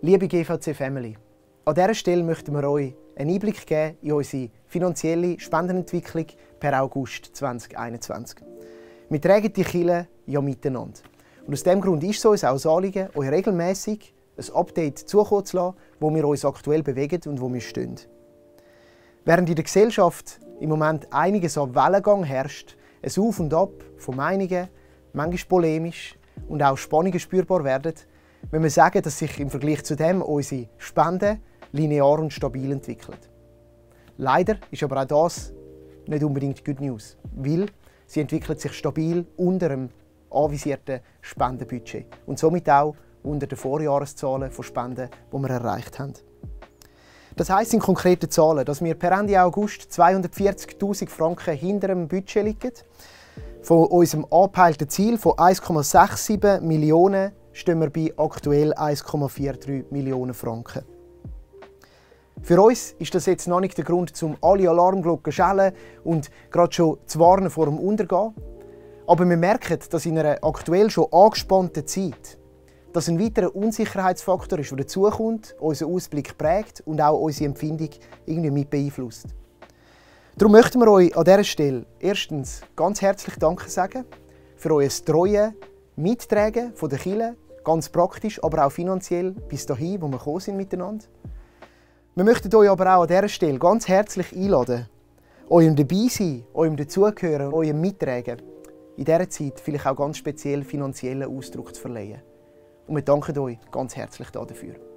Liebe GVC Family, an dieser Stelle möchten wir euch einen Einblick geben in unsere finanzielle Spendenentwicklung per August 2021. Wir tragen die Kirche ja miteinander. Und aus diesem Grund ist es uns auch ein Anliegen, euch regelmässig ein Update zukommen zu lassen, wo wir uns aktuell bewegen und wo wir stehen. Während in der Gesellschaft im Moment einiges an Wellengang herrscht, ein Auf und Ab von Meinungen, manchmal polemisch und auch Spannungen spürbar werden, wenn wir sagen, dass sich im Vergleich zu dem unsere Spenden linear und stabil entwickeln. Leider ist aber auch das nicht unbedingt Good News, weil sie entwickelt sich stabil unter dem anvisierten Spendenbudget und somit auch unter den Vorjahreszahlen von Spenden, die wir erreicht haben. Das heisst in konkreten Zahlen, dass wir per Ende August 240'000 Franken hinter dem Budget liegen. Von unserem angepeilten Ziel von 1,67 Millionen stehen wir bei aktuell 1,43 Millionen Franken. Für uns ist das jetzt noch nicht der Grund, um alle Alarmglocken zu schellen und gerade schon zu warnen vor dem Untergehen. Aber wir merken, dass in einer aktuell schon angespannten Zeit das ein weiterer Unsicherheitsfaktor ist, der dazukommt, unseren Ausblick prägt und auch unsere Empfindung irgendwie mit beeinflusst. Darum möchten wir euch an dieser Stelle erstens ganz herzlich Danke sagen für euer treues Mittragen von der Kirche, ganz praktisch, aber auch finanziell bis dahin, wo wir gekommen sind miteinander. Wir möchten euch aber auch an dieser Stelle ganz herzlich einladen, eurem Dabeisein, eurem Dazugehören, eurem Mittragen in dieser Zeit vielleicht auch ganz speziell finanziellen Ausdruck zu verleihen. Und wir danken euch ganz herzlich dafür.